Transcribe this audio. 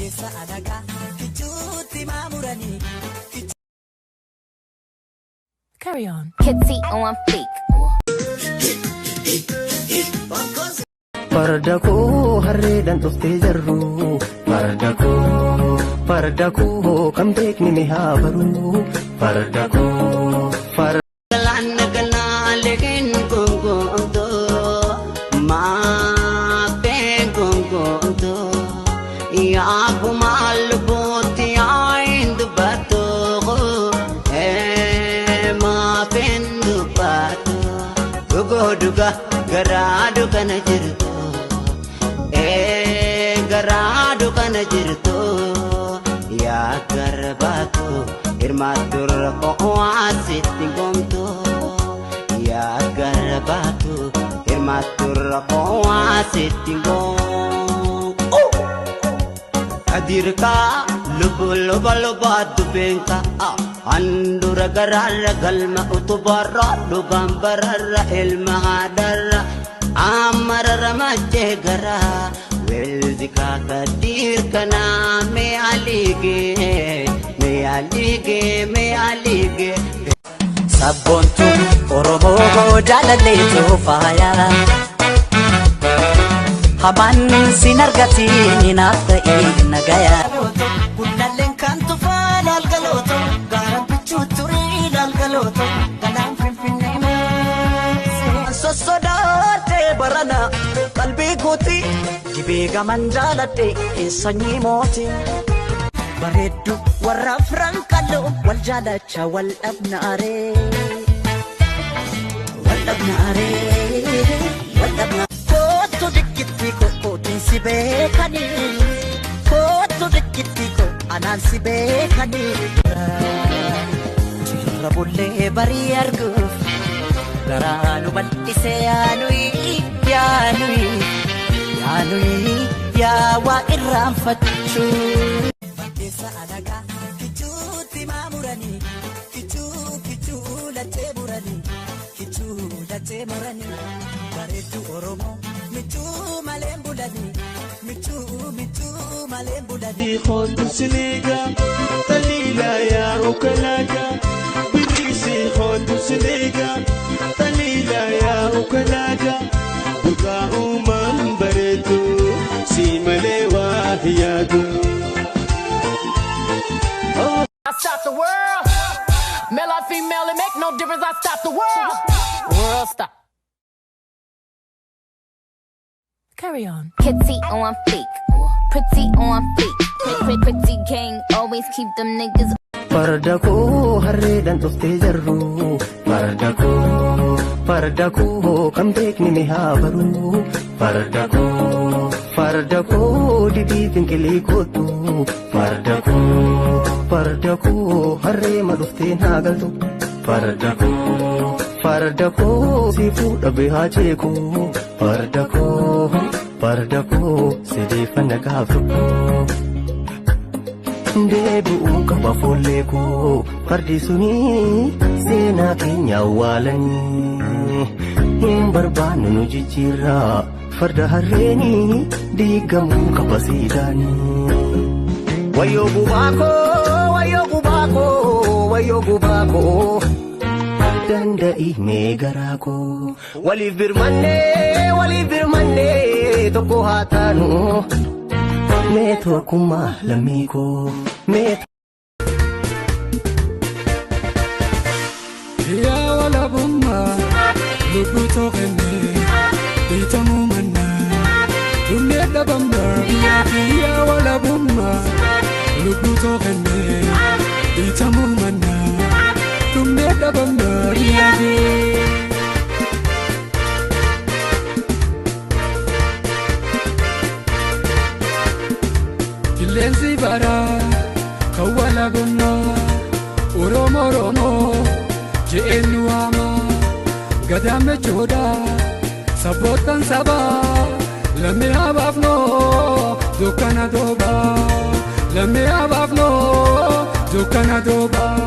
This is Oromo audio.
Baddeessa alagaa kichuutti maamuranii. Carry on. Kitty on fleek. Farda koo harreedhaan dhuftee jarru. Farda koo, farda koo kan beekni ni haa baru. Farda koo, farda. Galaana galaaleen gongontoo maaffee gongontoo yaabuma lubbuutti yaa'iin dubbattoo maaffeen dubbattoo dhugoo dhuga garaa dukkana jirtu garaa dukkana jirtu yaa garbaatu hirmaatturra qo'aasitti gomtu yaa garbaatu hirmaatturra qo'aasitti gomtu. Kadirkaa lubu luba luba dubbeenka handura garaarra galma utubarra dhugaan bararra ilma haadharra amarara machee garaa weelzikaa kadiir kanaa mee aligee mee aligee mee aligee. Sabboontu Oromoo jaalalleetu faaya. Hamaan sin argatiin naaf ta'ee nagaya. Guddalleen kan tufaa laalgalooto gaara bichuu turii laalgalooto galaan finfinnee maasee. Sossodaatee barana qalbii guutii dibee gaman jaaladhe sanyii mootii. Bareeddu warra afran qalloo wal jaalacha wal dhabnaaree. Wal dhabnaaree. Wal dhabnaa. Kootu dikkitti kootiin si beekanii. Kootu dikkitti koo anaan si beekanii. Jirra bullee barii arguuf garaa nu bal'isee yaanuyi yaanuyi yaanuyi yaa waa irraanfachuu. Baddeessa alagaa kichuutti maamuranii kichuu kichuu lachee muranii kichuu lachee muranii bareeddu Oromoo michuu maleen bulanii michuu michuu maleen bulanii. Kootu siniga taliila yaa ukalaaga birriisi kootu siniga taliila yaa ukalaaga burqaa uumaan bareedu si malee waa hin yaadu. I stop the world. Male or female, it make no difference. I stop the world. World stop. Carry on. Kitty on fleek. Pretty on fleek. Pretty, pretty gang always keep them niggas Farda koo harreedhaan dhuftee jarru. Farda koo, farda koo kan beekni ni haa baru. Farda koo, farda koo didii finqilii kootu. Farda koo, farda koo harree ma dhuftee naa galtu. Farda koo, farda koo si fuudha beehaa ceeku. Farda koo, farda koo sideeffanna gaaf tokko. Deebi'uu qaba foollee koo fardi suni seenaa keenya awwaalanii hin barbaannu nu jijjiirraa farda harreenii diigamuu qaba siidaanii. Wayyoo gubaa koo, wayyoo gubaa koo, wayyoo gubaa koo, danda'i mee garaa koo. Waliif birmannee, waliif birmannee, tokko haa taanu. Mee tokkummaa lammii koo mee. Yaa walabummaa lubbuu tooqennee dhiitamuu mannaa dhumee dhabamnaa. Yaa walabummaa lubbuu tooqennee dhiitamuu mannaa dhumee dhabamnaa. Qilleensi baraa kan walabummaa Oromoo Oromoo je'een nu waama gadaan mechoodha sabboottan sabaa lammii habaafnoo dukkana doobaa lammii habaafnoo dukkana doobaa.